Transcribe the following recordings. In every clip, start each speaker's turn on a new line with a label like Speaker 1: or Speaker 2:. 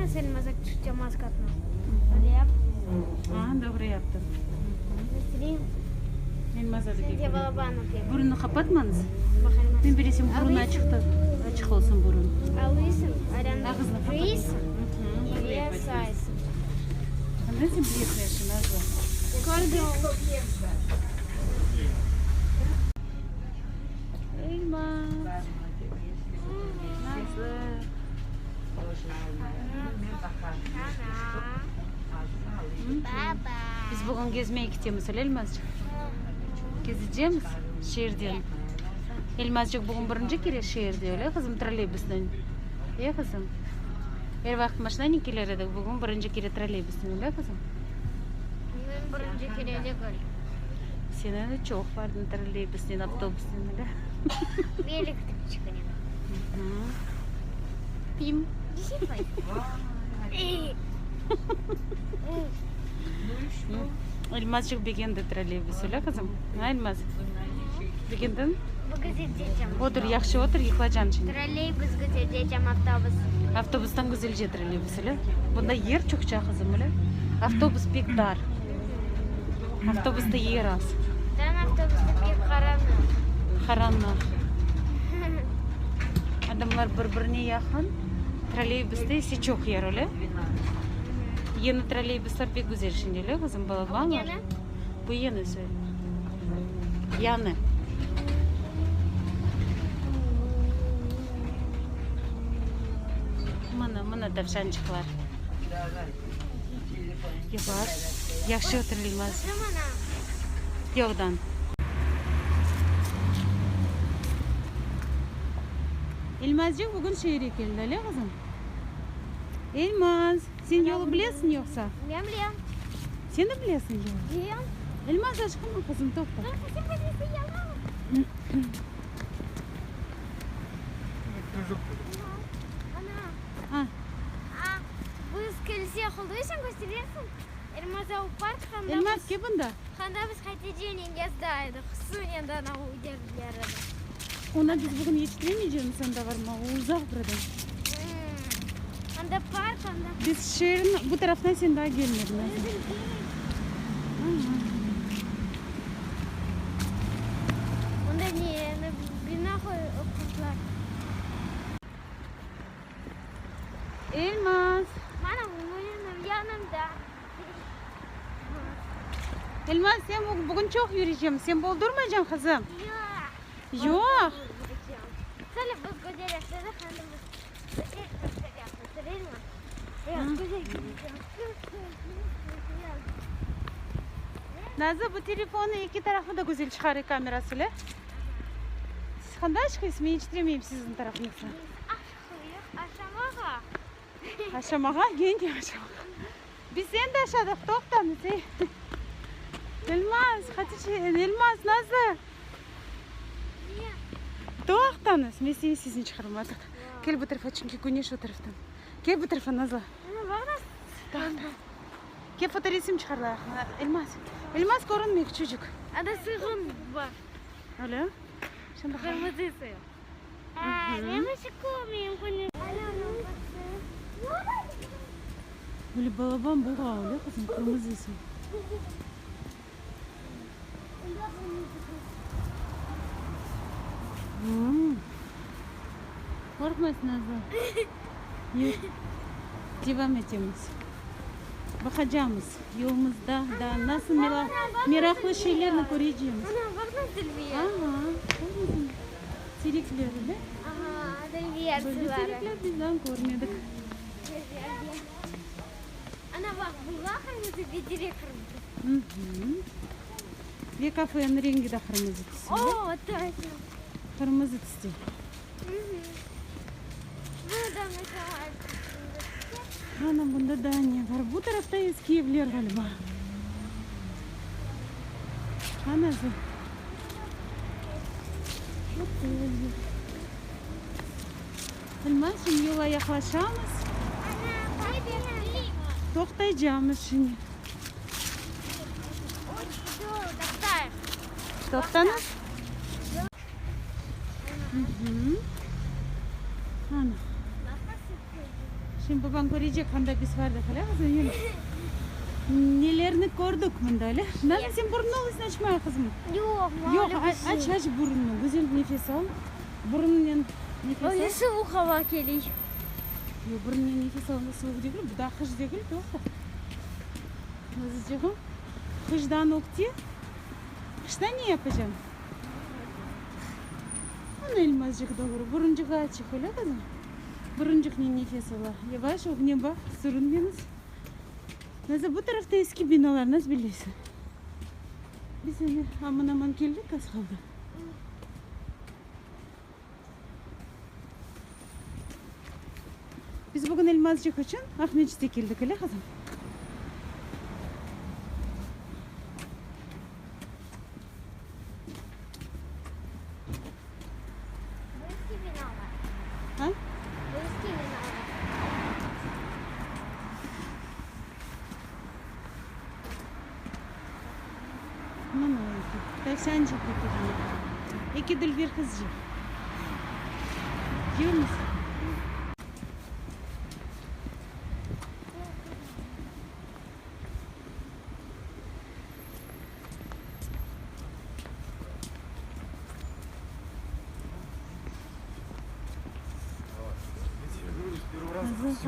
Speaker 1: Nasıl Elmaz Türkçe maskatnı? Öyle yap.
Speaker 2: Aa, doğru yaptın.
Speaker 1: Göstereyim.
Speaker 2: Elmaz adı
Speaker 1: Şimdi balabanı yapayım.
Speaker 2: Burunı qapatmañız.
Speaker 1: Bak Elmaz.
Speaker 2: Men bilesem, burun açıqtır. Açıq olsun burun.
Speaker 1: Alısın, ayran
Speaker 2: Ağıznı qapat.
Speaker 1: Rıysın. Ve saysın.
Speaker 2: Qanday sen bilesiñ, Nazlı? Elmaz. Nazlı. Biz bugün gezmeye ketemiz, öyle Elmazcıq? Gezecemiz şeerden. Elmazcıq bugün birinci kere şeerde, öyle qızım, trolleybusnen? E, qızım? Er vaqıt maşinanen keler edik, bugün birinci kere trolleybusnen, öyle qızım?
Speaker 1: Men birinci kere degil.
Speaker 2: Sen endi çoq bardıñ trolleybusnen, avtobusnen, öyle?
Speaker 1: Men elektriçkanen.
Speaker 2: Pim. Elmazçıq begendi trolleybus, öyle qızım? A, Elmaz? Begendiñ? Otur, yahşı otur, yıqılacañ şimdi.
Speaker 1: Trolleybus güzeldecem avtobus.
Speaker 2: Avtobustan güzelce trolleybus, öyle? Bunda yer çoqça, qızım, öyle? Avtobus pek dar. Avtobusta yer az.
Speaker 1: Dan avtobusta pek qaranlıq.
Speaker 2: Qaranlıq. Adamlar bir-birine yaqın. Trolleybusta ise çoq yer, öyle? Yeni trolleybuslar pek güzel şimdi, öyle, qızım? Balabanlar. Bu yenisi. Yañı. Mına, mına tavşançıqlar. Yavaş, yahşı otur, Elmaz. Yoldan. Elmazcıq bugün şeerge keldi, öyle qızım? Elmaz, sen yolu bilesiñ yoqsa?
Speaker 1: Men bilem.
Speaker 2: Sen de bilesiñ yolu?
Speaker 1: Bilem.
Speaker 2: Elmaz, aşqınma, qızım, toqta.
Speaker 1: Ana. Biz kelse qulduysıñ, kösteresiñ. Elmaz au park anda
Speaker 2: Elmaz, ke bunda.
Speaker 1: Anda biz Haticenen gezdi edik, suvnen de ana yerler edi.
Speaker 2: Ona biz bugün yetiştiremeycemiz anda varmağa, o uzaq buradan.
Speaker 1: Anda park, anda.
Speaker 2: Biz şeerniñ bu tarafına sen daa kelmediñ.
Speaker 1: Onda ne, bina qurdılar.
Speaker 2: Elmaz.
Speaker 1: Mana menim yanımda.
Speaker 2: Elmaz, sen bugün çoq yürüycem. Sen boldurmaycañ, qızım?
Speaker 1: Yoq.
Speaker 2: Yoq.
Speaker 1: Söyle, biz güzel yaşadıq, endi biz güzel kösteremiz, değil mi? Evet, güzel
Speaker 2: Nazlı, bu telefonnı eki tarafı da güzel çıqarıyor kamerası ile. Siz qanday aşqıysız? Men yetiştiremeyim siziñ tarafıñıznı.
Speaker 1: Biz aşqıyıq, aşamağa.
Speaker 2: Aşamağa? Gene aşamağa. Biz endi aşadıq, toqtañız, ey. Elmaz, Hatice, Elmaz, Nazlı.
Speaker 1: Ne?
Speaker 2: Toqtañız, men seni sesini çıqarım artıq. Kel bu tarafa, çünki güneş o taraftan. Kel bu tarafa, Nazlı. Toqta. Kel fotoresim çıqarlayıq. Elmaz, Elmaz körünmey, küçücik.
Speaker 1: Anda sığın bar.
Speaker 2: Öyle? Şimdi
Speaker 1: Qırmızı sığın.
Speaker 2: Böyle balaban buğa, öyle qızım, qırmızısı. Qorqmaysıñ, Nazlı. Yür, devam etemiz. Baqacamız, yolumızda daa nasıl meraqlı şeylerni körecemiz. Aha, terekler, öyle? Böyle terekler biz daa körmedik. Ve kafeniñ rengi de qırmızı tüs. Qırmızı tüste. Ana, bunda daa ne bar? Bu tarafta eski evler ğaliba. Anası. Elmaz, şimdi yola yaqlaşamız. Toqtaycamız şimdi. Toqtañız. Ana. Şimdi babañ körecek, anda biz bardıq, öyle qızım? Yürü. Nelerni kördik mında, öyle? Nazlı, sen burnunnı olısın açmay, qızım.
Speaker 1: Yoq,
Speaker 2: Yoq, aç, aç burunnı. Güzel nefes al. Burunnen nefes al.
Speaker 1: Öyle suvuq ava keliy.
Speaker 2: Yoq, burunnen nefes alğanda suvuq degil, bu daa qış degil, toqta. Nazlıcığım, qışdan ögte, qışta ne yapacañ? Ana elmazcıq doğru, burunçığı açıq, öyle qızım? Burunçıqnen nefes ala. Yavaş, ögüne baq, sürünmeñiz. Nazlı, bu tarafta eski binalar, nasıl bilesiñ? Biz endi aman-aman keldik, az qaldı. Biz bugün Elmazcıq içün Aqmescitke keldik, öyle qızım?
Speaker 1: Bu eski binalar.
Speaker 2: Ha?
Speaker 1: Bu eski binalar.
Speaker 2: Mına eki. Tavşançıq eki. Eki dülber qızçıq. Yürüñiz.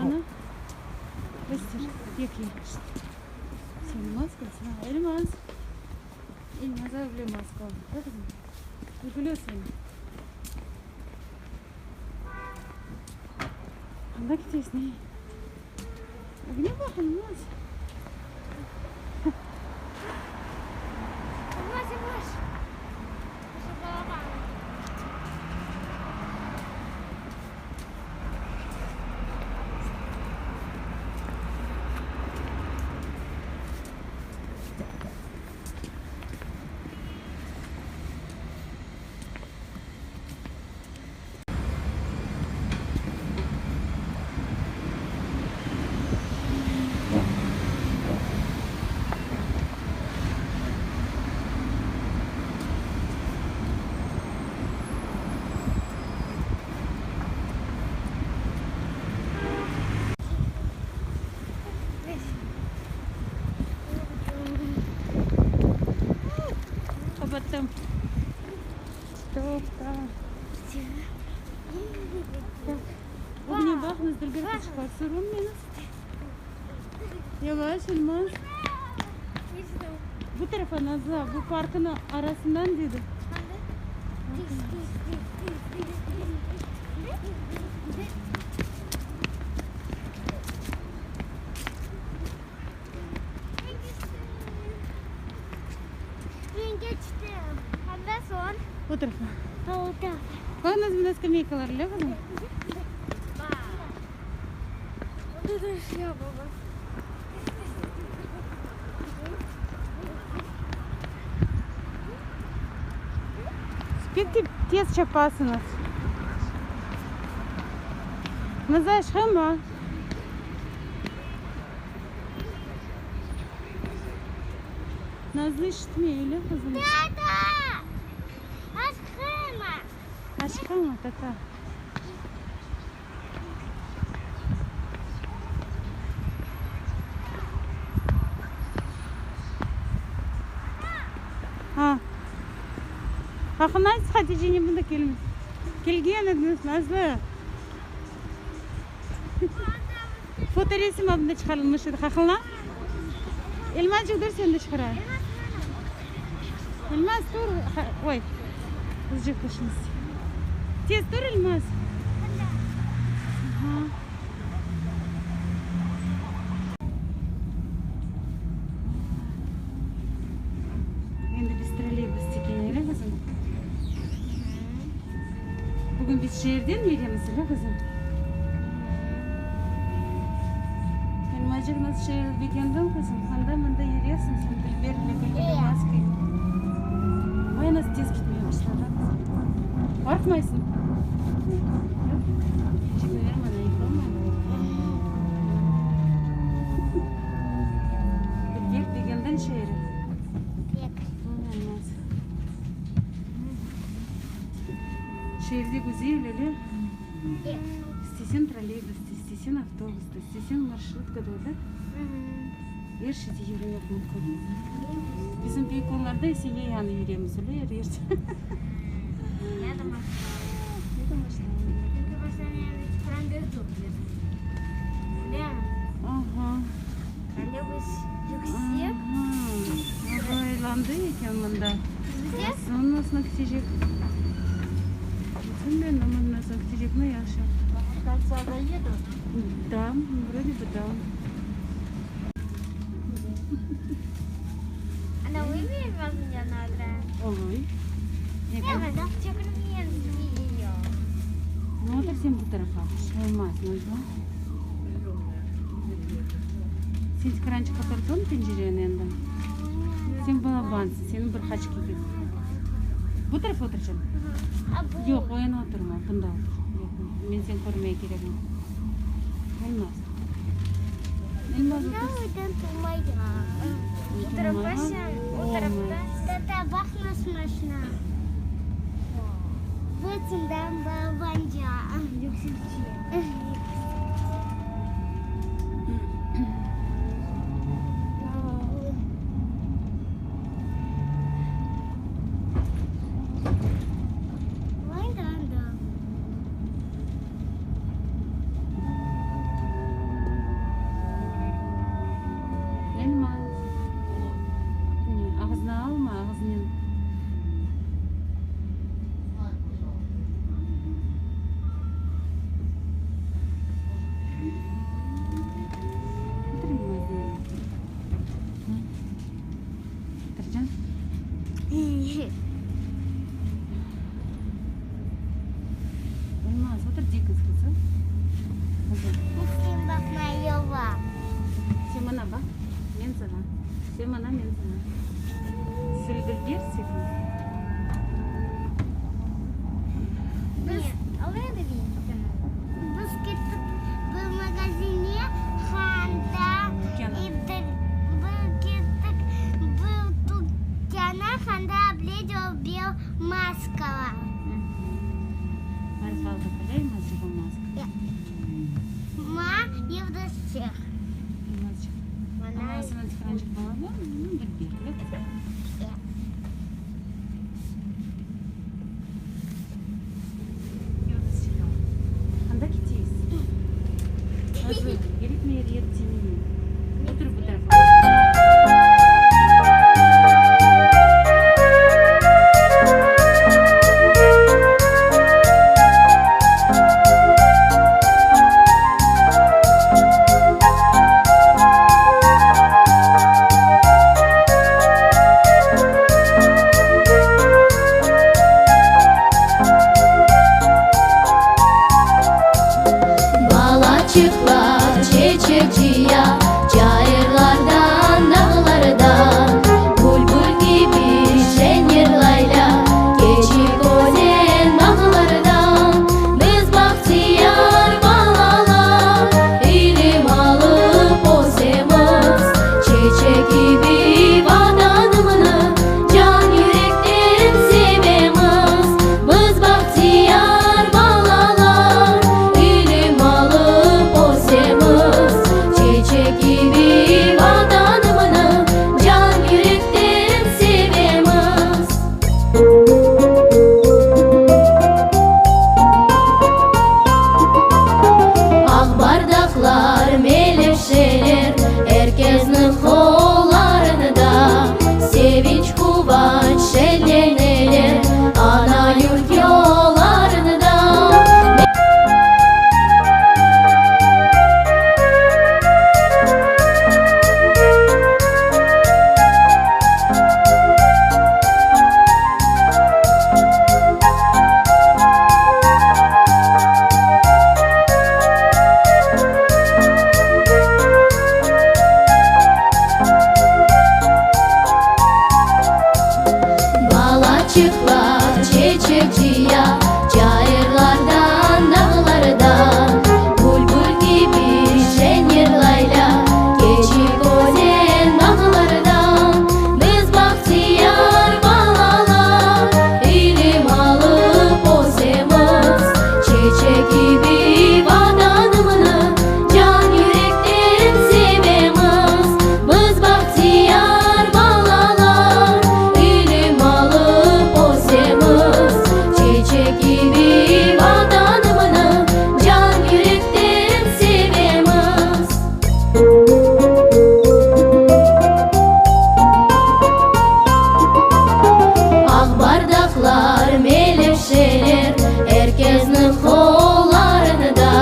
Speaker 2: Ana, köster, eki. Sen maskasın, ha, Elmaz. Elmaz abi bile maska aldı, da qızım? Külesiñ. Anda ketesiñ, ey. Ögüne baq, Elmaz.
Speaker 1: Elmaz, yavaş.
Speaker 2: Qapattım. Toqta. Ögüne baqıñız, dülber qızçıqlar, sürünmeñiz. Yavaş, Elmaz. Bu tarafa, Nazlı, bu parknıñ arasından dedi.
Speaker 1: Men keçtim. Anda soñ.
Speaker 2: O tarafa. O tarafa. Baq, Nazlı, mında skameykalar, öyle qızım? Pek de tez çapasıñız. Nazlı, aşğanma. Nazlı işitmey, öyle qızım?
Speaker 1: Tata! Aşqama!
Speaker 2: Aşqama, tata. Ha. Aqılına Hatice, ne bunda kelmez. Kelgen ediñiz, Nazlı. Fotoresim abında çıqarılmış edi, aqılına. Elmazçıq, dur, seni de çıqarayıq. Elmaz, tur. Oy, qızcıq tüşmüş. Tez tur, Elmaz. Aha. Endi biz trolleybus tekeneli, qızım. Bugün biz şeerden yeremiz, öyle qızım? Elmacıq, nasıl şeerni begendiñ, qızım? Anda-mında yeresiñ sen, dülber ile gülgüli maska ile. Vay, nasıl tez ketmeye başladı, qızım. Qorqmaysıñ? Yoq? Çekmeler mana yıqılmay. Dülber, begendiñ şeerni?
Speaker 1: Pek.
Speaker 2: Elmaz. Şeerde güzel, öyle? İstesen trolleybus, istesen. İsteseñ avtobusta, isteseñ marşrutkada, da? Er şeyde yürümek mümkün. Bizim büyük onlarda ise yayan yüremiz, öyle er yerde.
Speaker 1: Ya da maşina.
Speaker 2: Ya da maşina.
Speaker 1: Çünki maşinanı trolleybus Öyle mi?
Speaker 2: Aha.
Speaker 1: Trolleybus yüksek.
Speaker 2: Aha. Abaylandı eken mında.
Speaker 1: Bizde
Speaker 2: Ondan soñ ketecek. Bilmem, ondan soñ ketecek, ne yahşı.
Speaker 3: Кольца доедут?
Speaker 2: Да, вроде бы да.
Speaker 1: Она выберет меня на экран.
Speaker 2: Oluy.
Speaker 1: Ne
Speaker 2: Ne otur sen bu tarafa. Olmaz, Nazlı. Sen krançı qapartıñ pencereni endi. Sen balabansıñ, seniñ bir qaç kerek. Bu tarafa oturacağım. Yoq, o yana oturma, bunda otur. Yoq, men seni körmege keregim. Olmaz. Elmaz otur. Elmaz. Ne, ağzına alma, ağzınen. Otur Elmaz. Otur can. Elmaz, otur dekiz qızım. Qızım. Sen maña baq, men saña. Sen maña, men saña. Dülber sevim.
Speaker 1: Biz kettik bir magazinge anda
Speaker 2: Tükân.
Speaker 1: Biz kettik bir tükâna anda bir maskalar.
Speaker 2: Barıp aldıq, öyle Elmazçıq, o maska?
Speaker 1: Ma yıldızçıq.
Speaker 2: Elmazçıq. Ama sana tükâncıq balaban, dülber, öyle qızım? Yıldızçıq. Anda keteyik. Nazlı, kerekmey er yer temine. Otur bu tarafa.
Speaker 4: Balaçıqlar çeçek cıya Çayırlardan, dağlardan Bülbül kibi şeñ yırlaylar Keçip özen bağlardan Biz bahtiyar balalar İlim alıp ösemiz Çeçek kibi Vatanımnı Can yürekten sevemiz Biz bahtiyar balalar İlim alıp ösemiz. Çeçek kibi Vatanımnı can yürekten sevemiz. Aq bardaqlar, melevşeler er kesniñ qollarında,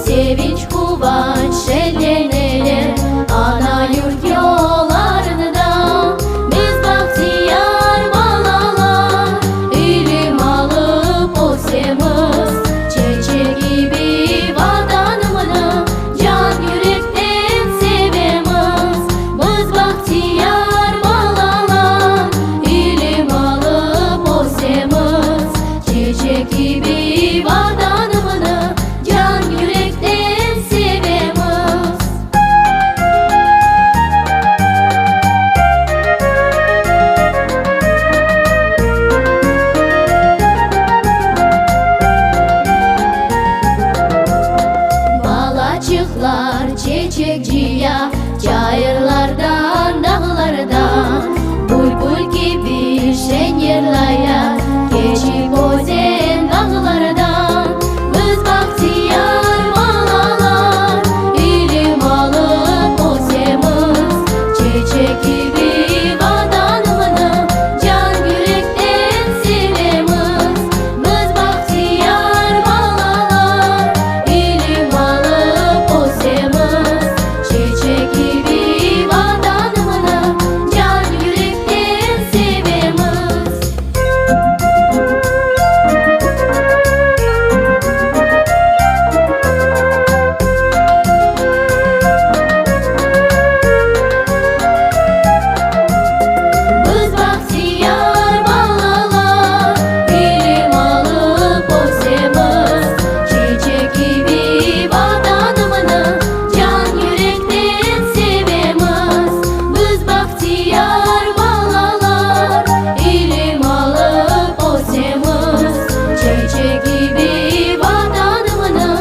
Speaker 4: Sevinç, quvanç, şenleneler ana yurt yollarında. Biz bahtiyar balalar, ilim alıp ösemiz, Çeçek kibi Vatanımnı can yürekten sevemiz. Biz bahtiyar balalar, ilim alıp ösemiz, Çeçek kibi Vatanımnı can yürekten sevemiz. Balaçıqlar çeçek cıya çayırlardan, dağlardan, Bülbül kibi şeñ yırlaylar keçip özen, dağlardan. Biz bahtiyar balalar, ilim alıp ösemiz, Çeçek kibi Vatanımnı can yürekten sevemiz. Biz bahtiyar balalar, ilim alıp ösemiz, Çeçek kibi Vatanımnı can yürekten sevemiz. Biz bahtiyar balalar, ilim alıp ösemiz, Çeçek kibi Vatanımnı can yürekten sevemiz. Biz bahtiyar balalar, ilim alıp ösemiz, Çeçek kibi Vatanımnı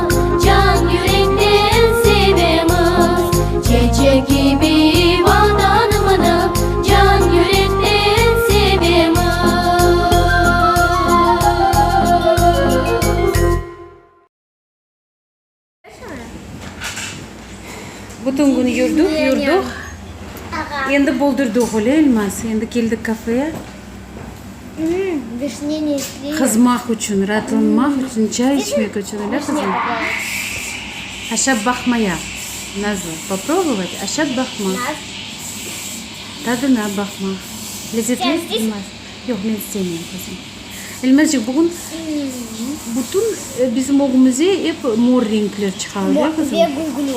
Speaker 4: can yürekten sevemiz. Çeçek kibi Vatanımnı can yürekten sevemiz.
Speaker 2: Bütün kün yürdik, yürdik. Endi boldurdıq, öyle, Elmaz? Endi keldik kafeye. Qızmaq içün, raatlanmaq içün, çay içmek içün, öyle, qızım? Aşap baqmaya, Nazlı, popробовать, aşap baqmaq. Tadına baqmaq. Lezetli, Elmaz? Yoq, men istemeyim, qızım. Elmazcıq, bugün bütün bizim ögümizde ep mor renkler çıqa, öyle, qızım?
Speaker 1: Ve gülgülü.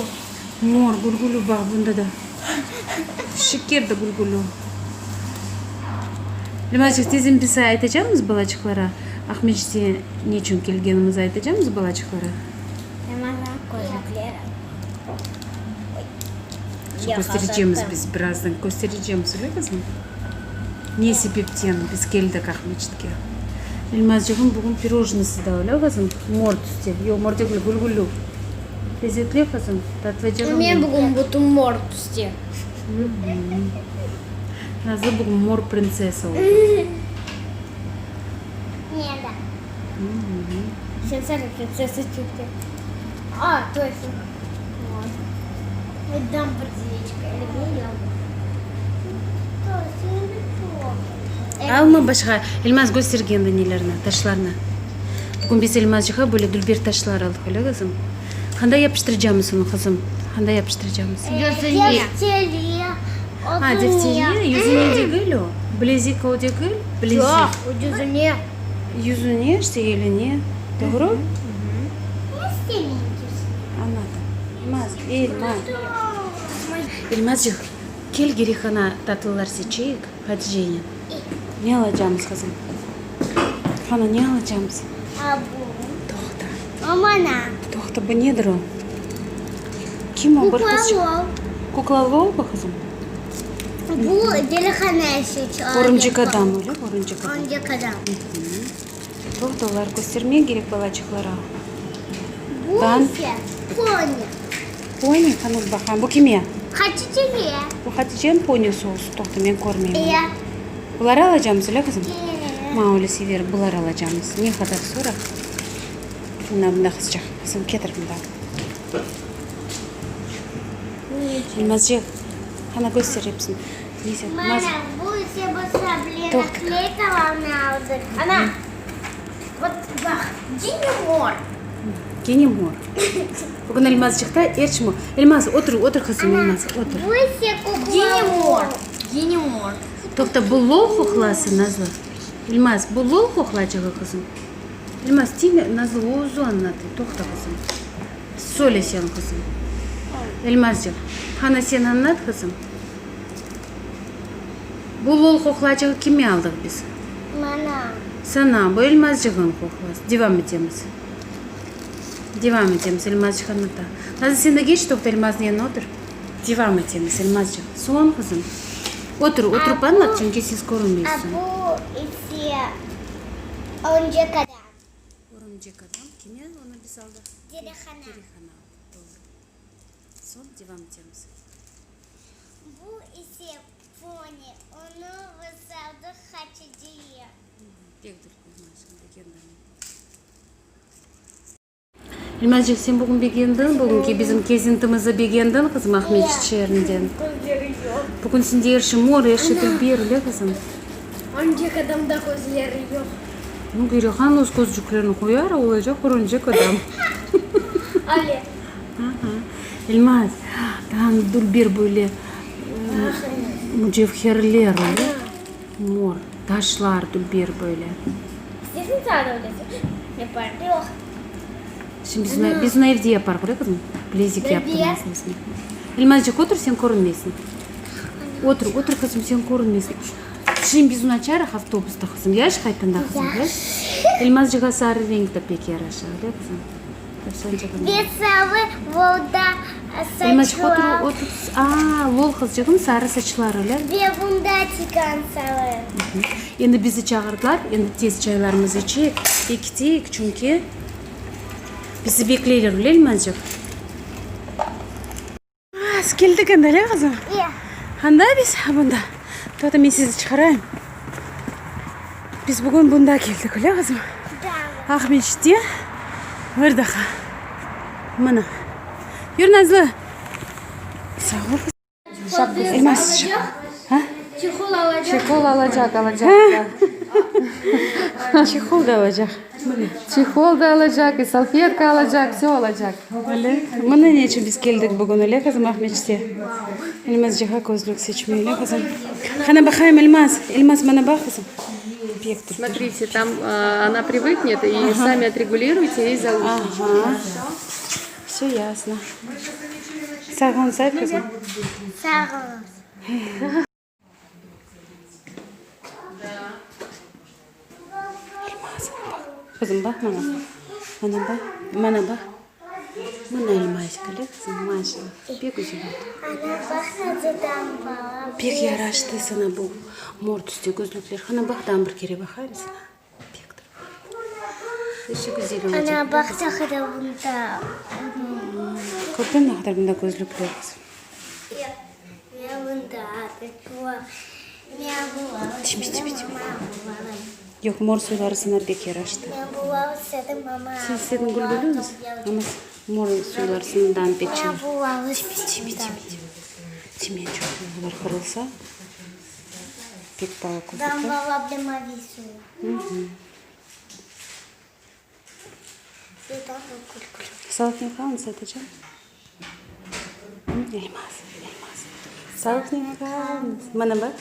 Speaker 2: Mor, gülgülü, baq, bunda da. Şeker de gülgülü. Elmazcıq, tezden biz aytacaqmız balaçıqlara, Aqmescitke ne içün kelgenimizni aytacaqmız balaçıqlara? Kösterecemiz biz birazdan, kösterecemiz, öyle qızım? Ne sebepten biz keldik Aqmescitke? Elmazcığım bugün pirojnısı da, öyle qızım? Mor tüste. Yoq, mor degil, gülgülü. Lezetli, qızım, tatlıcığım.
Speaker 1: Men bugün bütün mor tüste.
Speaker 2: Nazlı bugün mor printsessa oldı.
Speaker 1: Ne da. Sen sarı printsessa çıktı. A, точно. Вот. Вот дам или
Speaker 2: Alma başqa. Elmaz kösterge endi nelerni, taşlarnı. Bugün biz Elmazcığa böyle dülber taşlar aldıq, öyle qızım? Qanda yapıştıracamız onı, qızım? Qanda yapıştıracamız?
Speaker 1: Yüzüne.
Speaker 2: A, defterine? Yüzüne degil o. Bilezik o degil, bilezik.
Speaker 1: Yoq, o yüzüne.
Speaker 2: Yüzüne, işte eline. Doğru? Anladım. Elmaz, Elmaz. Elmazcıq, kel kerek ana tatlılar seçeyik Haticenen. Ne alacamız, qızım? Qana, ne alacamız? Toqta. Toqta, bu nedir o? Kim o? Bir qızçıq. Kukla Lol bu, qızım? Örümcek adam, öyle? Örümcek adam. Toqta, olar köstermek kerek balaçıqlara.
Speaker 1: Bu ise poni.
Speaker 2: Poni? Qana, baqayım. Bu kime?
Speaker 1: Haticege.
Speaker 2: Bu Haticeniñ ponisi olsun. Toqta, men körmeyim.
Speaker 1: Ya.
Speaker 2: Buları alacamız, öyle, qızım? Mavili sever, bular alacamız. Ne qadar sora? Mına bunda qızçıq. Qızım, ketir bunda. Elmazcıq, qana köster episini. Neyse,
Speaker 1: Mana, bu ise bolsa bile nakleykalarnı aldıq. Ana, vot baq, gene mor.
Speaker 2: Gene mor. Bugün Elmazcıqta er şey mor. Elmaz, otur, otur qızım, Elmaz, otur.
Speaker 1: Bu ise qoqla. Gene mor. Gene mor.
Speaker 2: Toqta, bu lol qoqlası, Nazlı. Elmaz, bu lol qoqlacığı, qızım. Elmaz, tiyme, Nazlı, o özü añlatı. Toqta, qızım. Söyle sen, qızım. Elmazcıq, qana sen añlat, qızım. Bu lol qoqlacığı kime aldıq biz?
Speaker 1: Maña.
Speaker 2: Saña, bu Elmazcığıñ qoqlası. Devam etemiz. Devam etemiz, Elmazcıq añlata. Nazlı, sen de geç, toqta, Elmaznıñ yanına otur. Devam etemiz, Elmazcıq. Soñ, qızım. Otur, oturıp añlat, çünki siz körünmeysiñ.
Speaker 1: A bu ise örümcek adam.
Speaker 2: Örümcek adam. Kime onı biz aldıq?
Speaker 1: Derehana.
Speaker 2: Derehana aldıq, doğru. Soñ devam etemiz.
Speaker 1: Bu ise poni. Onı biz aldıq Hatice'ye.
Speaker 2: Pek dülber maşina, begendim. Elmazcıq, sen bugün begendiñ, bugünki bizim kezintimizi begendiñ, qızım, Aqmescit şeerinden? Bugün sende er şey mor, er şey dülber, öyle, qızım?
Speaker 1: Örümcek adamda közleri yoq.
Speaker 2: Nu, Perihan öz közcüklerini qoyar, olacaq örümcek adam.
Speaker 1: Ale.
Speaker 2: Aha. Elmaz, daa dülber böyle mücevherler, öyle? Mor, taşlar dülber böyle. Şimdi biz onı, biz onı evde yaparıq, öyle qızım? Bilezik yaptırmaz mısın? Elmazcıq, otur, sen körünmeysiñ. Otur, otur, qızım, sen körünmeysiñ. Şimdi biz onı açarıq avtobusta, qızım. Yaş qaytanda, qızım, yaş. Elmazcığa sarı renk de pek yaraşa, öyle qızım? Elmazcıq, otur, otur. Aa, lol qızcığım, sarı saçlar, öyle?
Speaker 1: Ve bunda tikan sarı.
Speaker 2: Endi bizi çağırdılar, endi tez çaylarımızı içeyik ve keteyik, çünki bizi bekleyler, öyle, Elmazcıq? Az keldik endi, öyle, qızım?
Speaker 1: İya.
Speaker 2: Anda biz, ha bunda. Toqta, men sizi çıqarayım. Biz bugün bunda keldik, öyle, qızım?
Speaker 1: Da.
Speaker 2: Aqmescitte bir daha. Mına. Yür, Nazlı. Sağ ol, qızım. Elmaz, ha?
Speaker 1: Çehol alacaq.
Speaker 5: Çehol alacaq, alacaq.
Speaker 2: Çehol da alacaq.
Speaker 5: Çehol da alacaq, i salfetka alacaq, vse alacaq.
Speaker 2: Öyle. Mına ne içün biz keldik bugün, öyle, qızım, Aqmescitke? Elmazcığa közlük seçmeye, öyle, qızım? Qana, baqayım, Elmaz, Elmaz, mana baq, qızım. Pek dülber.
Speaker 5: Смотрите, там она привыкнет, и сами отрегулируйте, и заушнички.
Speaker 2: Ага. Vse yasno. Sağ oluñ, ay, qızım.
Speaker 1: Sağ oluñ.
Speaker 2: Elmaz, baq, qızım, baq maña. Mana baq, mana baq. Mına elmazçıq, öyle qızım, maşallah, pek güzel oldı.
Speaker 1: Ana, baq nasıl bala.
Speaker 2: Pek yaraştı saña bu mor tüste közlükler. Qana, baq, daa bir kere baqayım saña. Pek Eşi güzel olacaq.
Speaker 1: Ana, baq ne qadar bunda.
Speaker 2: Kördiñ ne qadar bunda közlükler, qızım. Yoq, mor soyları saña pek yaraştı. Sen istediñ gül bilemiz, amma mor soyları saña pek çeñe. Timi, timi, timi, timi. Timi, çoq olar qırılsa, pek paalı közlükler. Sağlıqnen qalıñız, atacan. Elmaz, Elmaz. Sağlıqnen qalıñız. Mana baq,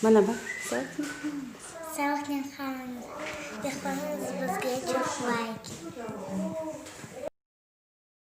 Speaker 2: mana baq. Sağlıqnen qalıñız.
Speaker 1: Sağlıqnen qalıñız. Yapqanıñız bizge çoq layk.